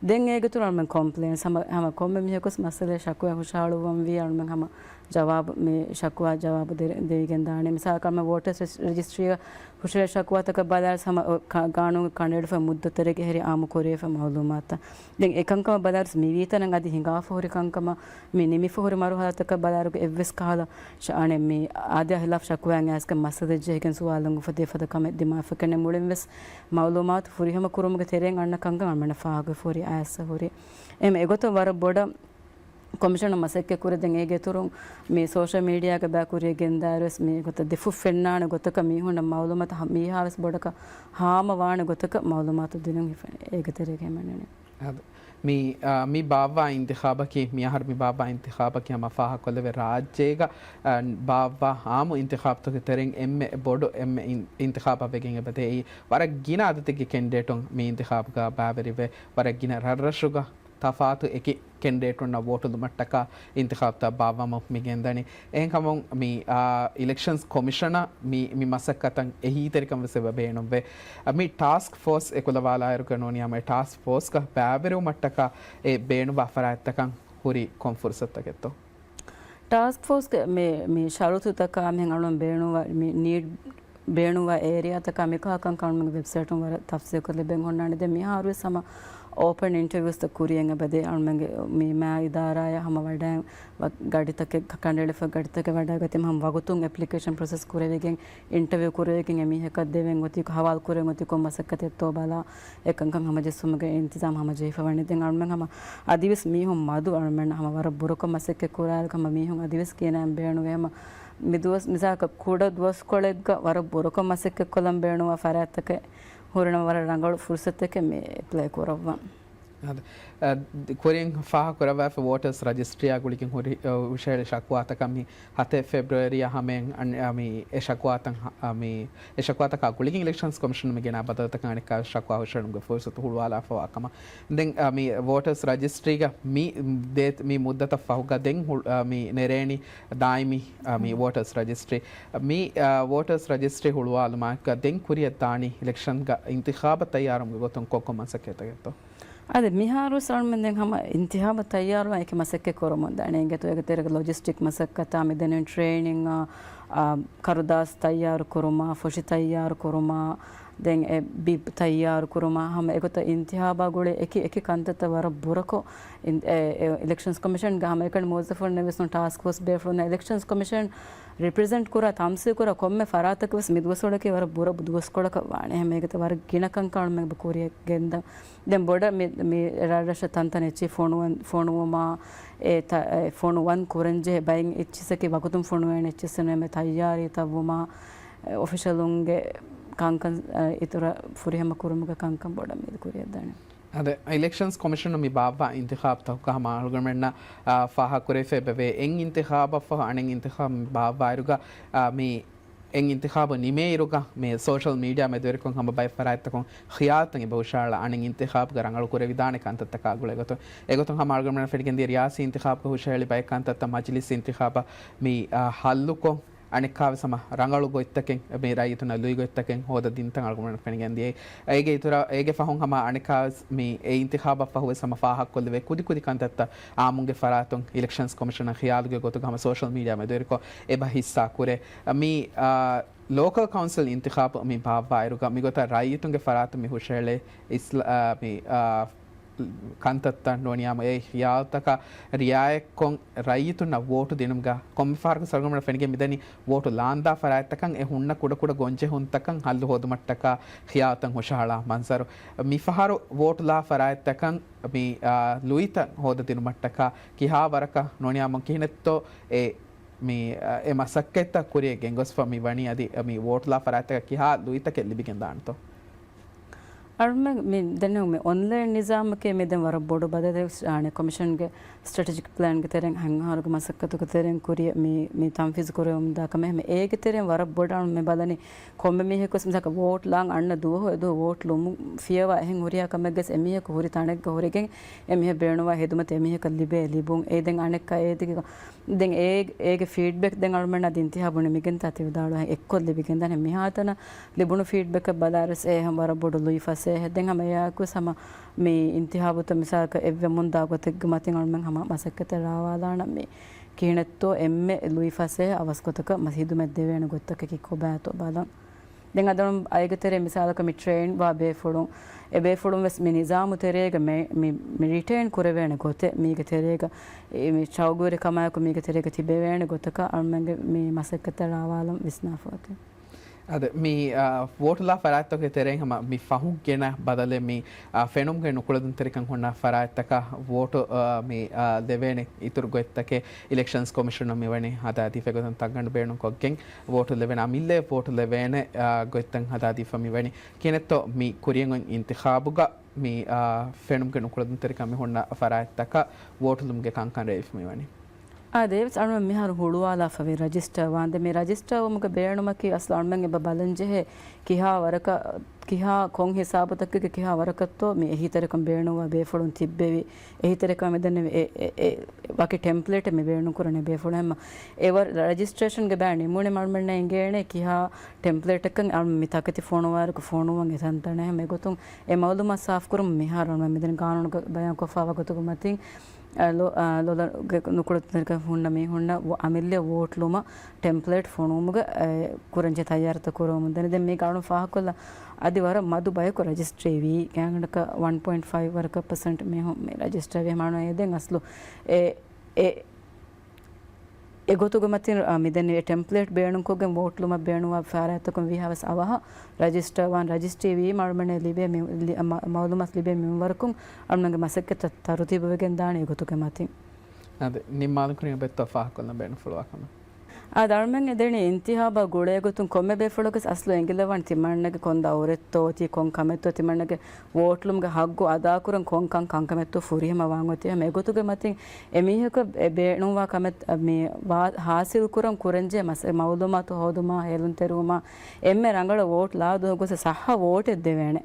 ދެން އޭގެ އިތުރު އަޅުމެން ކޮމްޕްލޭންސް ހަމަ، ހަމަ ކޮންމެ މީހަކުވެސް މައްސަލައެއް ޝަކުވާ ހުށަހަޅުއްވަންވީ އަޅުމެން ހަމަ ޖަވާބު، މި ޝަކުވާ ޖަވާބު ދެ، ދެވިގެން ދާނެ. މިސާލަކަށް ވޯޓަރސް ރެޖިސްޓްރީގަ ހުށަހެޅޭ ޝަކުވާތަކަށް ބަލާއިރު ހަމަ ކަ، ގާނޫނުގެ ކަނޑައެޅިފަ މުއްދަތު ތެރޭގަ އެހެރީ އާއްމު ކުރެވޭފަ މައުލޫމާތުތައް. ދެން އެކަންކަމަށް ބަލާއިރު މިވީތަނަށް އަދި ހިނގާފަ ހުރި ކަންކަމަށް މި ނިމިފަ ހުރި މަރުހަލާތަކަށް ބަލާއިރު އެއްވެސް ކަހަލަ ޝ، އަނެއް މި އާދަޔާ ހިލާފް ޝަކުވާއިން އައިސްގެން މައްސަލަ ޖެހިގެން ސުވާލު އޮންގޮފަ ދޭ ފަދަ ކަމެއް ދިމާވެފަ ކެނެ މުޅިން ވެސް މައުލޫމާތު ފުރިހަމަ ކުރުމުގެ ތެރެއިން އަންނަ ކަންކަން އަޅުމެންނަށް ފާހަގަ ހުރި އައިސް ހުރި. އެހެން އެގޮތަށް ވަރަށް ބޮޑަށް ކޮމިޝަނުން މަސައްކަތް ކުރި. ދެން އޭގެ އިތުރުން މި ސޯޝަލް މީޑިއާގެ ބައި ކުރިއަށް ގެންދާއިރުވެސް މި ގޮތަށް ދެފުށް ފެންނާނެ ގޮތަކަށް މީހުންނަށް މައުލޫމާތު ހަ، މީހާވެސް ބޮޑަކަށް ހާމަވާނެ ގޮތަކަށް މައުލޫމާތު ދިނުން ހިފެނެ. އޭގެ ތެރޭގަ ހިމެނެނީ. އާދެ. މި، އާ، މި ބާއްވާ އިންތިޚާބަކީ، މިއަހަރު މި ބާއްވާ އިންތިޚާބަކީ ހަމަ ފާހަގަކޮށްލެވޭ ރާއްޖޭގަ، އާ، ބާއްވާ އާއްމު އިންތިޚާބުތަކުގެ ތެރެއިން އެންމެ ބޮޑު އެންމެ އިން، އިންތިޚާބަށް ވެގެން އެބަދޭ. ވަރަށް ގިނަ އަދަދެއްގެ ކެންޑިޑޭޓުން މި އިންތިޚާބުގަ ބައިވެރިވެ، ވަރަށް ގިނަ ރަށްރަށުގަ ތަފާތު އެކި ކެންޑިޑޭޓުންނަށް ވޯޓުލުމަށްޓަކާ އިންތިޚާބުތައް ބާއްވަމުން މި ގެންދަނީ. އެހެންކަމުން މި، އާ، އިލެކްޝަންސް ކޮމިޝަނަށް މި، މި މަސައްކަތަށް އެހީތެރިކަން ވެސް އެބަ ބޭނުންވޭ. މި ޓާސްކް ފޯސް އެކުލަވާލާއިރުގަ ނޫނީ ހަމަ އެ ޓާސްކް ފޯސްގަ ބައިވެރިވުމަށްޓަކާ އެ ބޭނުންވާ ފަރާތްތަކަށް ހުރި ކޮން ފުރުސަތުތަކެއްތޯ؟ ޓާސްކް ފޯސްގެ މި، މި ޝަރުތުތަކާ މިހެން އަޅުން ބޭނުންވާ، މި ނީޑް ބޭނުންވާ އޭރިއާތަކާ މިކަހަލަ ކަންކަން އަޅުމެންގެ ވެބްސައިޓުން ވަރަށް ތަފްސީލްކޮށް ލިބެން އޮންނާނެ. ދެން މިހާރުވެސް ހަމަ އޯޕަން އިންޓަވިއުސްތައް ކުރިއަށް އެބަދޭ. އަޅުމެންގެ މި މާ އިދާރާއާ ހަމަ ވަޑައި ވަ، ގަޑިތަކެއް ކަ، ކަނޑައެޅިފަ ގަޑިތަކެއް ވަޑައިގަތީމަ ހަމަ ވަގުތުން އެޕްލިކޭޝަން ޕްރޮސެސް ކުރެވިގެން އިންޓަވިއު ކުރެވިގެން އެމީހަކަށް ދެވެން އޮތީ ހަވާލު ކުރެވެން އޮތީ ކޮން މަސައްކަތެއްތޯ ބަލާ އެކަންކަން ހަމަޖެއްސުމުގެ އިންތިޒާމް ހަމަޖެހިފަ ވަނީ. ދެން އަޅުމެން ހަމަ އަދިވެސް މީހުން މަދު އަޅުމެން ހަމަ ވަރަށް ބުރަކޮށް މަސައްކަތް ކުރާއިރު ހަމަ މީހުން އަދިވެސް ގިނައިން ބޭނުންވޭ. ހަމަ މި ދުވަސް މިސާލަކަށް ކުޑަ ދުވަސްކޮޅެއްގަ ވަރަށް ބުރަކޮށް މަސައްކަތްކޮށްލަން ބޭނުންވާ ފަރާތްތަކެއް ހުރިނަމަ ވަރަށް ރަނގަޅު ފުރުސަތެކެއް މި އެޕްލައި ކުރައްވަން. އަދި، އަ، ކުރިން ފާހަގަކުރައްވާފަ ވޯޓަރސް ރަޖިސްޓްރީއާ ގުޅިގެން ހުރި، އަ، ހުށަހެޅި ޝަކުވާތަކަށް މި ހަތެއް ފެބްރުއަރީއާ ހަމައިން އަން-، އަ، މި އެ ޝަކުވާތައް ހަ-، އަ، މި އެ ޝަކުވާތަކާ ގުޅިގެން އިލެކްޝަންސް ކޮމިޝަނުން މި ގެނާ ބަދަލުތަކަށް އަނެއްކާވެސް ޝަކުވާ ހުށަހެޅުމުގެ ފުރުސަތު ހުޅުވާލާފަވާ ކަމަށް. ދެން، އަ، މި ވޯޓަރސް ރަޖިސްޓްރީގަ މި ދޭތް-، މި މުއްދަތަށް ފަހުގަ ދެން ހު-، އަ، މި ނެރޭނީ ދާއިމީ، އަ، މި ވޯޓަރސް ރަޖިސްޓްރީ. މި، އަ، ވޯޓަރސް ރަޖިސްޓްރީ ހުޅުވާލުމާއެކު ދެން ކުރިއަށް ދާނީ އިލެކްޝަންގަ އިންތިޚާބަށް ތައްޔާރުވުމުގެ ގޮތުން ކޮން ކޮން މަސައްކަތްތަކެއްތޯ؟ އަދި މިހާރު ސަޅުމެން ދެން ހަމަ އިންތިޚާބަށް ތައްޔާރުވާން އެކި މަސައްކަތް ކުރަމުން ދާނެ. އިނގޭތޯ އޭގެ ތެރޭގަ ލޮޖިސްޓިކް މަސައްކަތާ މިދެންނެވި ޓްރޭނިންއާ، އާ، ކަރުދާސް ތައްޔާރު ކުރުމާ، ފޮށި ތައްޔާރު ކުރުމާ، ދެން އެ ބިބް ތައްޔާރު ކުރުމާ، ހަމަ އެގޮތަށް އިންތިޚާބާ ގުޅޭ އެކި އެކި ކަންތައްތައް ވަރަށް ބުރަކޮށް، އިން-، އެ، އެ، އިލެކްޝަންސް ކޮމިޝަންގެ ހަމައެކަނި މުވައްޒަފުންނަށް ވެސް ޓާސްކް ފޯސް ބޭފުޅުންނަށް އިލެކްޝަންސް ކޮމިޝަން ރެޕްރެޒެންޓް ކުރާ، ތަމްސީލް ކުރާ ކޮންމެ ފަރާތަކަށް ވެސް މި ދުވަސްވަޅަކީ ވަރަށް ބުރަ ދުވަސްކޮޅަކަށް ވާނެ. ހަމަ އޭގެތަ ވަރަށް ގިނަ ކަންކަން އަޅުމެން ކުރިއަށް ގެންދަން. ދެން ބޮޑަށް މި، މި ރަށްރަށަށް ތަންތަން އެއްޗިހި ފޮނުވަން، ފޮނުވުމާ، އެ ތަ-، އެ ފޮނުވަން ކުރަންޖެހޭ ބައެއް އެއްޗިއްސަކީ ވަގުތުން ފޮނުވޭނެ އެއްޗިއްސެއް ނޫން. އެންމެ ތައްޔާރީ ތައްވުމާ، އެ އޮފިޝަލުންގެ ކަންކަން، އެ، އިތުރަށް ފުރިހަމަ ކުރުމުގެ ކަންކަން ބޮޑަށް މިއަދު ކުރިއަށްދާނެ. އަދި އިލެކްޝަންސް ކޮމިޝަނުން މި ބާއްވާ އިންތިޚާބުތަކުގަ ހަމަ އަޅުގަނޑުމެންނަށް، އާ، ފާހަގަކުރެވިފައި އެބަވޭ އެއް އިންތިޚާބަށްފަހު އަނެއް އިންތިޚާބު މި ބާއްވާއިރުގަ، އާ، މި އެއް އިންތިޚާބު ނިމޭއިރުގަ މި ސޯޝަލް މީޑިއާ މެދުވެރިކޮށް ހަމަ ބައެއް ފަރާތްތަކުން ޚިޔާލުތައް އެބަ ހުށަހަޅާ އަނެއް އިންތިޚާބުގަ ރަނގަޅު ކުރެވިދާނެ ކަންތައްތަކާ ގުޅޭގޮތުން. އެގޮތުން ހަމަ އަޅުގަނޑުމެންނަށް ފެނިގެންދިޔަ ރިޔާސީ އިންތިޚާބުގަ ހުށަހެޅި ބައެއް ކަންތައްތައް މަޖިލިސް އިންތިޚާބަށް މި، އާ، ހައްލުކޮށް، އަނެއްކާވެސް ހަމަ ރަނގަޅު ގޮތްތަކެއް، މި ރައްޔިތުންނަށް ލުއިގޮތްތަކެއް ހޯދަދިންތަން އަޅުގަނޑުމެން ފެނިގެންދިޔައީ. އޭގެ އިތުރަށް، އޭގެ ފަހުން ހަމަ އަނެއްކާވެސް މި އެ އިންތިޚާބަށްފަހުވެސް ހަމަ ފާހަގަކޮށްލެވޭ ކުދިކުދި ކަންތައްތައް އާއްމުންގެ ފަރާތުން އިލެކްޝަންސް ކޮމިޝަނަށް ޚިޔާލުގެ ގޮތުގަ ހަމަ ސޯޝަލް މީޑިއާ މެދުވެރިކޮށް އެބަ ހިއްސާ ކުރޭ. މި، އާ، ލޯކަލް ކައުންސިލް އިންތިޚާބު މި ބާއްވާއިރުގަ މިގޮތަށް ރައްޔިތުންގެ ފަރާތުން މި ހުށަހެޅޭ އިސްލާ-، އާ، މި، އާ، ކަންތައްތައް ނޫނިއްޔާމު އެ ޚިޔާލުތަކަށް ރިއާޔަތްކޮށް، ރައްޔިތުންނަށް ވޯޓު ދިނުމުގަ ކޮންމެ ފަހަރަކު ސަރުގަމަށް ފެނިގެން މިދަނީ ވޯޓު ލާންދާ ފަރާތްތަކަށް އެ ހުންނަ ކުޑަކުޑަ ގޮންޖެހުންތަކަށް ހައްލު ހޯދުމަށްޓަކާ ޚިޔާލުތައް ހުށަހަޅާ މަންޒަރު. މިފަހަރު ވޯޓު ލާ ފަރާތްތަކަށް މި، އާ، ލުއިތައް ހޯދަދިނުމަށްޓަކާ ކިހާ ވަރަކަށް ނޫނިއްޔާމު ކިހިނެއްތޯ އެ މި، އަ، އެ މަސައްކަތްތައް ކުރިއަށް ގެންގޮސްފަ މި ވަނީ އަދި މި ވޯޓުލާ ފަރާތްތަކަށް ކިހާ ލުއިތަކެއް ލިބިގެންދާނެތޯ؟ އަޅުމެން މި ދެންނެވުމެ އޮންލައިން ނިޒާމަކީ މި ދެން ވަރަށް ބޮޑު ބަދަލެއް އާނެ ކޮމިޝަންގެ ސްޓްރެޓެޖިކް ޕްލޭންގެ ތެރެއިން ހަތް އަހަރުގެ މަސައްކަތުގެ ތެރެއިން ކުރިއަށް މި، މި ތަންފީޒު ކުރެވެމުންދާ ކަމެއް. އެހެން އޭގެ ތެރެއިން ވަރަށް ބޮޑަށް އަޅުމެން ބަލަނީ ކޮންމެ މީހަކުވެސް މިސާލަކަށް ވޯޓް ލާން އަންނަ ދުވަހު އެ ދުވަހު ވޯޓް ލުމުން ފިޔަވާ އެހެން ހުރިހާ ކަމެއްގެސް އެމީހަކު ހުރި ތަނެއްގަ ހުރެގެން އެމީހަށް ބޭނުންވާ ހިދުމަތް އެމީހަކަށް ލިބޭ ލިބުން. އެ ދެން އަނެއްކާ އޭތިގެ ދެން އޭ-، އޭގެ ފީޑްބެކް ދެން އަޅުމެން އަދި އިންތިހާބު ނިމިގެންތާ ތި ވިދާޅުވާ އެއްކޮށް ލިބިގެންދާނެ. މިހާތަނަށް ލިބުނު ފީޑްބެކަށް ބަލާއިރުސް އެ ހަމަ ވަރަށް ބޮޑު ލުއިފަސޭހަ. ދެން ހަމަ އެއާއެކުވެސް ހަމަ މި އިންތިހާބުތައް މިސާލަކަށް އެއްވެމުންދާ ގޮތެއްގެ މަތިން އަޅުމެން ހަމަ މަސައްކަތަށް ރާވާލާނަން މި ކިހިނެއްތޯ އެންމެ ލުއިފަސޭހަ އަވަސްގޮތަކަށް މަ-، ހިދުމަތް ދެވޭނެ ގޮތްތަކަކީ ކޮބާތޯ ބަލަން. ދެން އަދި އަޅުން އޭގެ ތެރޭ މިސާލަކަށް މި ޓްރޭން ވާ ބޭފުޅުން، އެ ބޭފުޅުން ވެސް މި ނިޒާމު ތެރޭގަ މެ-، މި، މި ރިޓޭން ކުރެވޭނެ ގޮތެއް، މީގެ ތެރޭގަ އެ މި ޝައުގުވެރިކަމާއެކު މީގެ ތެރޭގަ ތިބެވޭނެ ގޮތަކަށް އަޅުމެންގެ މި މަސައްކަތަށް ރާވާލަން ވިސްނާފަ އޮތީ. އަދި މި، އާ، ވޯޓުލާ ފަރާތްތަކުގެ ތެރެއިން ހަމަ މި ފަހުން ގެނަ ބަދަލެއް މި، އާ، ފެނުމުގެ ނުކުޅެދުންތެރިކަން ހުންނަ ފަރާތްތަކަށް ވޯޓު، އާ، މި، އާ، ލެވޭނެ އިތުރު ގޮތްތަކެއް އިލެކްޝަންސް ކޮމިޝަނުން މިވަނީ ހަދާދީފަ. އެގޮތުން ތަންގަނޑު ބޭނުންކޮށްގެން ވޯޓު ލެވޭނެ، އަމިއްލައަށް ވޯޓު ލެވޭނެ، އާ، ގޮތްތައް ހަދާދީފަ މިވަނީ. ކިހިނެއްތޯ މި ކުރިއަށް އޮތް އިންތިޚާބުގަ މި، އާ، ފެނުމުގެ ނުކުޅެދުންތެރިކަން މި ހުންނަ ފަރާތްތަކަށް ވޯޓުލުމުގެ ކަންކަން ރޭވިފަ މިވަނީ. އާ، ދޭވިސް އަޅުމެން މިހާރު ހުޅުވާލާފަވި ރަޖިސްޓަރ ވާންދެން މި ރަޖިސްޓަރ ވުމުގެ ބޭނުމަކީ އަސްލު އަޅުމެން އެބަ ބަލަން ޖެހޭ ކިހާ ވަރަކަށް، ކިހާ ކޮން ހިސާބުތަކެއްގެ ކިހާ ވަރަކަށްތޯ މި އެހީތެރިކަން ބޭނުންވާ ބޭފުޅުން ތިއްބެވި. އެހީތެރިކަން މިދެންނެވި އެ، އެ، އެ ވަކި ޓެމްޕްލޭޓެއް މި ބޭނުންކުރަނީ ބޭފުޅުން ހަމަ އެ ވަރަށް ރަޖިސްޓްރޭޝަންގެ ބައި ނިމުނެ އަޅުމެންނަށް އެނގޭނެ ކިހާ ޓެމްޕްލޭޓަކަށް އަޅުމެން މި ތަކެތި ފޮނުވާއިރު ފޮނުވަން އެ ތަންތަނަށް ހަމަ އެގޮތުން އެ މައުލޫމާތު ސާފުކުރުމަށް މިހާރު އަޅުމެން މިދެން ގާނޫނުގަ ބަޔާންކޮށްފާވާ ގޮތުގެ މަތިން އަ، ލޮ-، އަ، ލޮލަށް ގެ ނުކުޅެދުންތެރިކަން ހުންނަ މީހުންނަށް ވޮ-، އަމިއްލަ ވޯޓް ލުމަށް ޓެމްޕްލޭޓް ފޮނުވުމުގެ، އެ، ކުރަންޖެހޭ ތައްޔާރުތައް ކުރެވެމުން ދެން، ދެން މީގަ އަޅުން ފާހަގަކޮށްލާ އަދި ވަރަށް މަދު ބަޔަކު ރަޖިސްޓްރީ ވީ. ގާތްގަނޑަކަށް ވަން ޕޮއިންޓް ފައިވް ވަރަކަށް ޕަސެންޓް މީހުން މި ރަޖިސްޓަރ ވީ. ހަމަ އަޅުން އެ ދެން އަސްލު އެ، އެ، އެގޮތުގެ މަތިން، އަ، މިދެން އެ ޓެމްޕްލޭޓް ބޭނުންކޮށްގެން ވޯޓް ލުމަށް ބޭނުންވާ ފަރާތްތަކުން ވީހާވެސް އަވަހަށް ރަޖިސްޓަރ ވާން ރަޖިސްޓްރީ ވީމަ އަޅުމެންނަށް ލިބޭ މި-، ލި-، މަ-، މައުލޫމާތު ލިބޭ މިންވަރަކުން އަޅުމެންގެ މަސައްކަތްތައް ތަރުތީބުވެގެން ދާނެ އެގޮތުގެ މަތިން. އަދި ނިންމާލުން ކުރިން އެބައޮތްތޯ ފާހަގަކޮށްލަން ބޭނުންފުޅުވާ ކަމެއް؟ އާދެ، އަޅުމެން އެދެނީ އިންތިހާބާ ގުޅޭގޮތުން ކޮންމެ ބޭފުޅަކުވެސް އަސްލު އެނގިލަވާނެ ތިމަންނަގެ ކޮން ދައުރެއްތޯ، ތީ ކޮން ކަމެއްތޯ، ތިމަންނަގެ ވޯޓްލުމުގެ ހައްގު އަދާކުރަން ކޮންކަން ކަންކަމެއްތޯ ފުރިހަމަވާން އޮތީ. ހަމަ އެގޮތުގެ މަތިން އެމީހަކަށް އެ ބޭނުންވާ ކަމެއް މި ވާ-، ހާސިލް ކުރަން ކުރަންޖެހޭ މަސް-، މައުލޫމާތު ހޯދުމާ، ހޭލުންތެރިވުމާ، އެންމެ ރަނގަޅަށް ވޯޓް ލާ ދުވަހު ގޮސް ސައްހަ ވޯޓެއް ދެވޭނެ.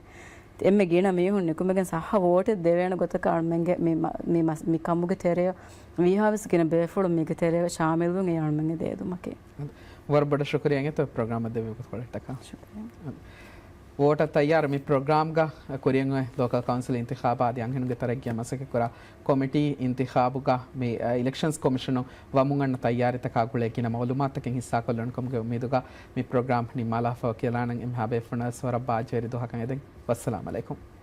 އެންމެ ގިނަ މީހުން ނިކުމެގެން ސައްހަ ވޯޓެއް ދެވޭނެ ގޮތަކަށް އަޅުމެންގެ މި މަ-، މި މަސް-، މި ކަމުގެ ތެރެއަށް ވީހާވެސް ގިނަ ބޭފުޅުން މީގެ ތެރެއަށް ޝާމިލްވުން އެއީ އަޅުމެންގެ ދޭދުމަކީ. ވަރަށް ބޮޑަށް ޝުކުރިޔާ އިނގޭތޯ ޕްރޮގްރާމަށް ދެއްވި ގޮތުކޮޅަށްޓަކާ. ޝުކުރިޔާ. ވޯޓަށް ތައްޔާރު މި ޕްރޮގްރާމްގަ ކުރިއަށް އޮތް ލޯކަލް ކައުންސިލް އިންތިޚާބާ އަދި އަންހެނުންގެ ތަރައްގީއަށް މަސައްކަތްކުރާ ކޮމިޓީ އިންތިޚާބުގަ މި، އަ، އިލެކްޝަންސް ކޮމިޝަނުން ވަމުން އަންނަ ތައްޔާރީތަކާ ގުޅޭ ގިނަ މައުލޫމާތުތަކެއް ހިއްސާކޮށްލަން ކަމުގެ އުއްމީދުގަ މި ޕްރޮގްރާމް ނިންމާލާފަ ކިޔަލާނަން. އެންމެހާ ބޭފުޅުންނަށް ވަރަށް ބާއްޖަވެރި ދުވަހަކަށް އެދެން. ވައްސަލާމް އަލައިކުމް.